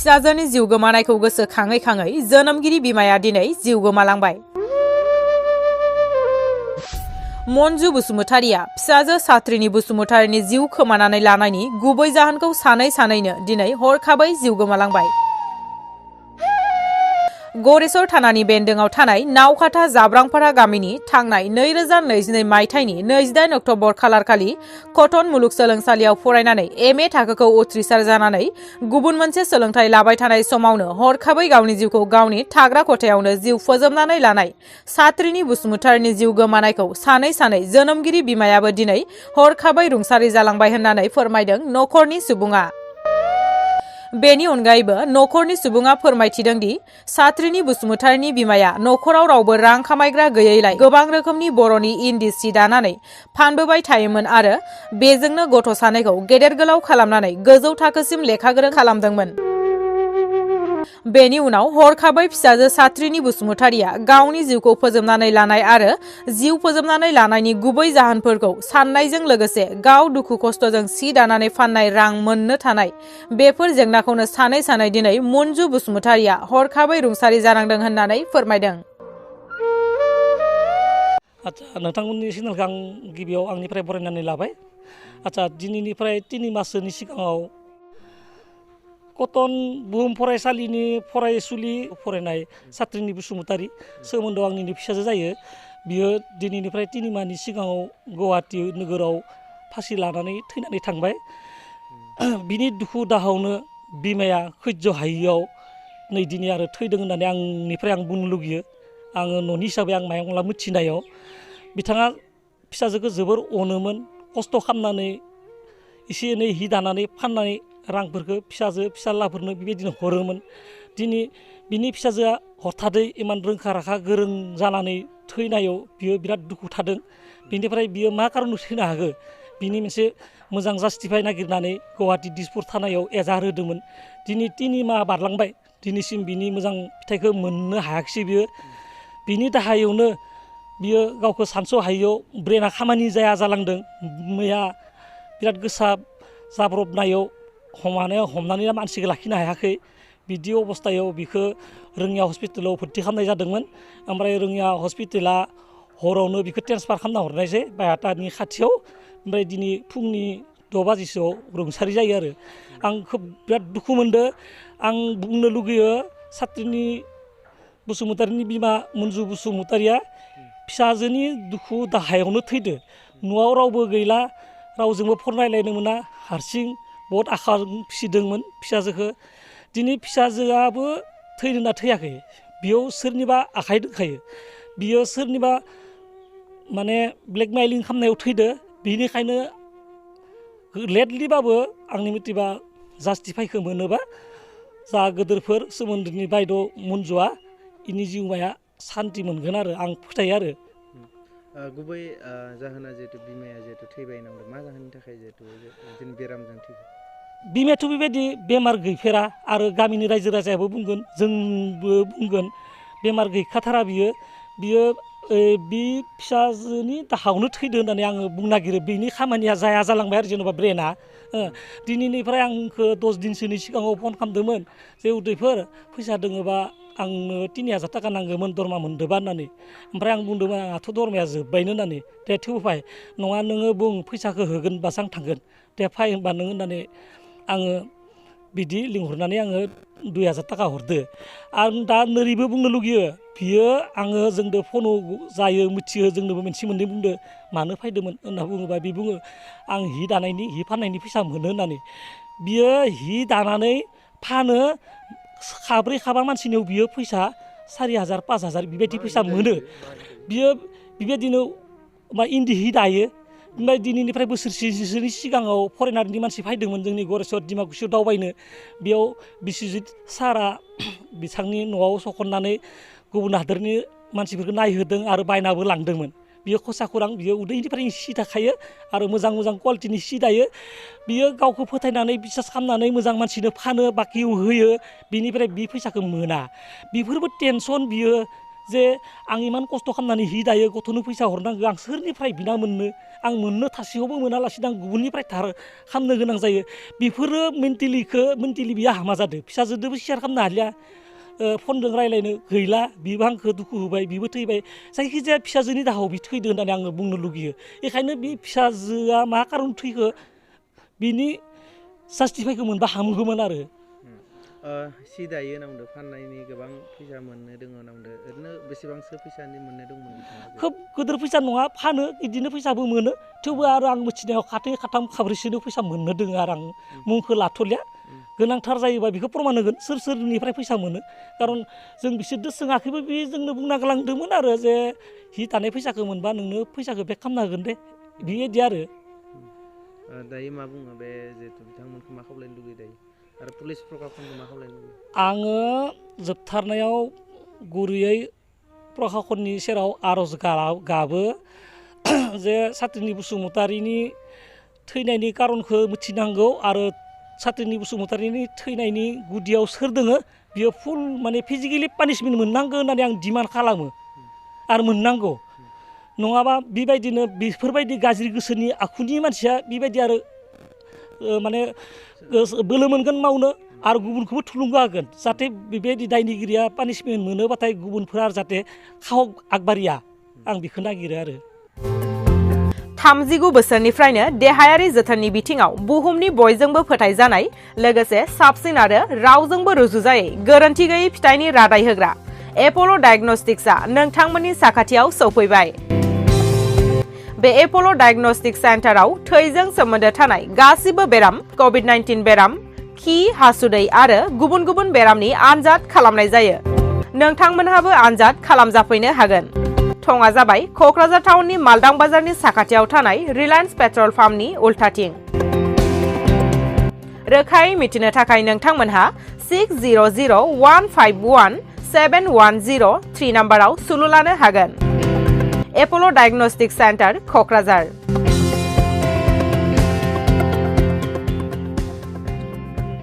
फिसाजोनि जिउ गोमानायखौ गोसोखाङै खाङै जोनोमगिरि बिमाया दिनै जिउ गोमालांबाय। मन्जु बसुमतारिया फिसाजो सात्रिनि बसुमतारिनि जिउ खोमानानै लानायनि गुबै जाहोनखौ सानैनो दिनै हरखाबै जिउ गोमालांबाय। गरेस्वर थानानि बेन्दोंआव थानाय नावखाथा जाब्रांपारा गामिनि थांनाय 2022 मायथाइनि 28 अक्ट'बर खालारखालि कटन मुलुगसोलोंसालियाव फरायनानै MA थाखोखौ उथ्रिसार जानानै गुबुन मोनसे सोलोंथाइ लाबाय थानाय समावनो हरखाबै गावनि जिउखौ गावनि थाग्रा खथायावनो जिउ फोजोबनानै लानाय सात्रिनि बसुमतारिनि जिउ गोमानायखौ सानै जोनोमगिरि बिमायाबो दिनै हरखाबै रुंसारि जालांबाय होननानै फोरमायदों नखरनि सुबुङा। बेनि अनगायैबो नखरनि सुबुङा फोरमायथिदों दि सात्रिनि बसुमतारिनि बिमाया नखराव रावबो रां खामायग्रा गैयैलाय गोबां रोखोमनि बर'नि इन्दि सि दानानै फानबोबाय थायोमोन आरो बेजोंनो गथ' सानैखौ गेदेर गोलाव खालामनानै गोजौ थाखोसिम लेखा गोरों खालामदोंमोन। बेनि उनाव हरखाबै फिसाजो सात्रिनि बसुमतारिया गावनि जिउखौ फोजोबनानै लानाय आरो जिउ फोजोबनानै लानायनि गुबै जाहोनफोरखौ साननायजों लोगोसे गाव दुखु खस्थ'जों सि दानानै फाननाय रां मोननो थानाय बेफोर जेंनाखौनो सानै दिनै मन्जु बसुमतारिया हरखाबै रुंसारि जानांदों होननानै फोरमायदों। आच्छा नोंथांमोननि चेनेलखौ आं गिबियाव आंनिफ्राय बरायनानै लाबाय। आच्छा दिनैनिफ्राय 3 माससोनि सिगाङाव कटन बुहुम फरायसालिनि फरायसुलि फरायनाय सात्रिनि बसुमतारि सोमोन्दोआव आंनिनो फिसाजो जायो। बियो दिनैनिफ्राय 3 मासनि सिगाङाव गुवाहाटि नोगोराव फासि लानानै थैनानै थांबाय। बिनि दुखु दाहायावनो बिमाया सैज्य हायैयाव नै दिनै आरो थैदों होननानै आंनिफ्राय आं बुंनो लुगैयो। आङो न'नि हिसाबै आं मायंला मिथिनायाव बिथाङा फिसाजोखौ जोबोर अनोमोन। खस्थ' खालामनानै एसे एनै हि दानानै फाननानै रांफोरखौ फिसालाफोरनो बेबायदिनो हरोमोन। दिनै बिनि फिसाजोआ हथादै इमान रोंखा राखा गोरों जानानै थैनायाव बियो बिराद दुखु थादों। बिनिफ्राय बियो मा कारनाव थैनो हागो बिनि मोनसे मोजां जास्टिफाइ नागिरनानै गुवाहाटि दिसपुर थानायाव एजाहार होदोंमोन। दिनै 3 माह बारलांबाय दिनैसिम बिनि मोजां फिथाइखौ मोननो हायाखिसै बियो। बिनि दाहायावनो बियो गावखौ सानस' हायैयाव ब्रेना खामानि जाया जालांदों। मैया बिराद गोसा जाब्रबनायाव हमनानै मानसिखौ लाखिनो हायाखै। बिदि अबस्थायाव बिखौ रोङिया हस्पिटालाव भर्ति खालामनाय जादोंमोन। ओमफ्राय रोङिया हस्पिटाला हरावनो बिखौ ट्रेन्सफार खालामना हरनायसै बायहाटानि खाथियाव। ओमफ्राय दिनै फुंनि 6 बाजिसोआव रुंसारि जायो आरो। आं खोब बिराद दुखु मोनदों। आं बुंनो लुगैयो सात्रिनि बसुमतारिनि बिमा मन्जु बसुमतारिया फिसाजोनि दुखु दाहायावनो थैदो। न'आव रावबो गैला, रावजोंबो फरायलायनो मोना, हारसिं बहुद आखा फिसिदोंमोन फिसाजोखौ। दिनै फिसाजोआबो थैदों होनना थैयाखै, बेयाव सोरनिबा आखाइ दंखायो। बियो सोरनिबा माने ब्लेकमेलिं खालामनायाव थैदो। बेनिखायनो लेटलिबाबो आंनि मथेबा जास्टिफाइखौ मोनोबा जा गोदोरफोर सोमोन्दोनि बायद' मन्जुआ इनि जिउमाया सान्ति मोनगोन आरो आं फोथायो आरो। गुबै जाहोना जिहेतु बिमाया जिहेतु थैबाय होनदों, मा जाहोननि थाखाय जिहेतु बिदिनो बेरामजों थैबाय? बिमायाथ' बेबायदि बेमार गैफेरा आरो गामिनि रायजो राजायाबो बुंगोन, जोंबो बुंगोन बेमार गैखाथारा बियो बि फिसाजोनि दाहायावनो थैदो होननानै आङो बुंनो नागिरो। बेनि खामानिया जाया जालांबाय आरो जेनेबा ब्रेना। दिनैनिफ्राय आंखौ 10 दिनसोनि सिगाङाव फन खालामदोंमोन जे उदैफोर फैसा दोङोबा आंनो 3000 थाखा नांगौमोन दरमा मोनदोबा होननानै। ओमफ्राय आं बुंदोंमोन आंहाथ' दरमाया जोब्बायनो होननानै। दे थेवबो फाय, नङा नोङो बुं फैसाखौ होगोन होनबासो आं थांगोन, दे फाय होनबा नों होननानै आङो बिदि लिंहरनानै आङो 2000 थाखा हरदो। आं दा नोरैबो बुंनो लुगैयो, बियो आङो जोंदो फनाव जायो मिथियो, जोंनोबो मोनसे मोननै बुंदो मानो फायदोंमोन होनना बुङोबा बे बुङो आं हि दानायनि हि फाननायनि फैसा मोनो होननानै। बियो हि दानानै फानो, खाब्रै खाबा मानसिनियाव बियो फैसा 4000 5000 बेबायदि फैसा मोनो। बियो बेबायदिनो इन्दि हि दायो। ओमफ्राय दिनैनिफ्राय बोसोरसेसोनि सिगाङाव फरेनारनि मानसि फैदोंमोन जोंनि गरेस्वर डिमाकुसियाव दावबायनो। बेयाव बिस्वजित सारआ बिथांनि न'आव सखननानै गुबुन हादोरनि मानसिफोरखौ नायहोदों आरो बायनाबो लांदोंमोन। बियो खसा खौरां, बियो उदैनिफ्रायनो सि दाखायो आरो मोजां कुवालिटिनि सि दायो। बियो गावखौ फोथायनानै बिसास खालामनानै मोजां मानसिनो फानो, बाखि होयो, बिनिफ्राय बि फैसाखौ मोना। बेफोरबो टेनसन बियो जे आं इमान खस्थ' खालामनानै हि दायो गथ'नो फैसा हरनांगौ आं सोरनिफ्राय बिना मोननो आं मोननो थासेयावबो मोनालासिनो आं गुबुननिफ्राय धार खालामनो गोनां जायो बेफोरो मेन्टेलि बियो हामा जादों फिसाजोदोबो सेयार खालामनो हालिया फनजों रायज्लायनो गैला बिबो आंखौ दुखु होबाय बिबो थैबाय जायखिजाया फिसाजोनि दाहाव बि थैदो होननानै आङो बुंनो लुगैयो बेखायनो बे फिसाजोआ मा खारन थैखो बिनि जास्टिफाइखौ मोनबा हामगौमोन आरो सि दायो नांदो फाननायनि गोबां फैसा मोननो दङ नांदो ओरैनो बेसेबांसो फैसानि मोननो दंमोन बिथाङा खोब गिदिर फैसा नङा फानो बिदिनो फैसाबो मोनो थेवबो आरो आं मिथिनायाव खाथै खाथाम खाब्रैसोनो फैसा मोननो दङ आरो आं मुंखौ लाथ'लिया गोनांथार जायोबा बेखौ प्रमान होगोन सोरनिफ्राय फैसा मोनो खारन जों बिसोरजों सोङाखैबो बे जोंनो बुंना गालांदोंमोन आरो जे हि दानाय फैसाखौ मोनबा नोंनो फैसाखौ बेक खालामना होगोन दे बेबायदि आरो दायो मा बुङो बे जिहेतु बिथांमोनखौ मा खालामनो लुगैयो दायो आरो पुलिस प्रखाखनखौ मा खालामनो लुगैयो आङो जोबथारनायाव गुरैयै प्रखाखननि सेराव आर'ज गाबो जे सात्रिनि बसुमतारिनि थैनायनि खारनखौ मिथिनांगौ आरो सात्रिनि बसुमतारिनि थैनायनि गुदियाव सोर दोङो बियो फुल माने फिजिकेलि पानिशमेन्ट मोननांगौ होननानै आं डिमान्ड खालामो आरो मोननांगौ नङाबा बेबायदिनो बेफोरबायदि गाज्रि गोसोनि आखुनि मानसिया बेबायदि आरो माने बोलो मोनगोन मावनो आरो गुबुनखौबो थुलुंगा होगोन जाहाथे बेबायदि दायनिगिरिया पानिशमेन्ट मोनोबाथाय गुबुनफोरा जाहाथे खाहक आगबारिया आं बेखौ नागिरो आरो 39 बोसोरनिफ्रायनो देहायारि जोथोननि बिथिङाव बुहुमनि बयजोंबो फोथायजानाय लोगोसे साबसिन आरो रावजोंबो रुजुजायै गोरोन्थि गैयै फिथाइनि रादाय होग्रा एप'ल' डायग्नोस्टिक्सआ नोंथांमोननि साखाथियाव सौफैबाय बे एप'ल' डायग्नोस्टिक सेन्टाराव थैजों सोमोन्दो थानाय गासिबो बेराम कभिड-19 बेराम खि हासुदै आरो गुबुन गुबुन बेरामनि आनजाद खालामनाय जायो नोंथांमोनहाबो आनजाद खालामजाफैनो हागोन थङा जाबाय क'क्राझार टाउननि मालदां बाजारनि साखाथियाव थानाय रिलायन्स पेट्रल पाम्पनि उल्थाथिं रोखायै मिथिनो थाखाय नोंथांमोनहा 6001517103 नाम्बाराव सुलु लानो हागोन एप'ल' डायग्नोस्टिक सेन्टार क'क्राझार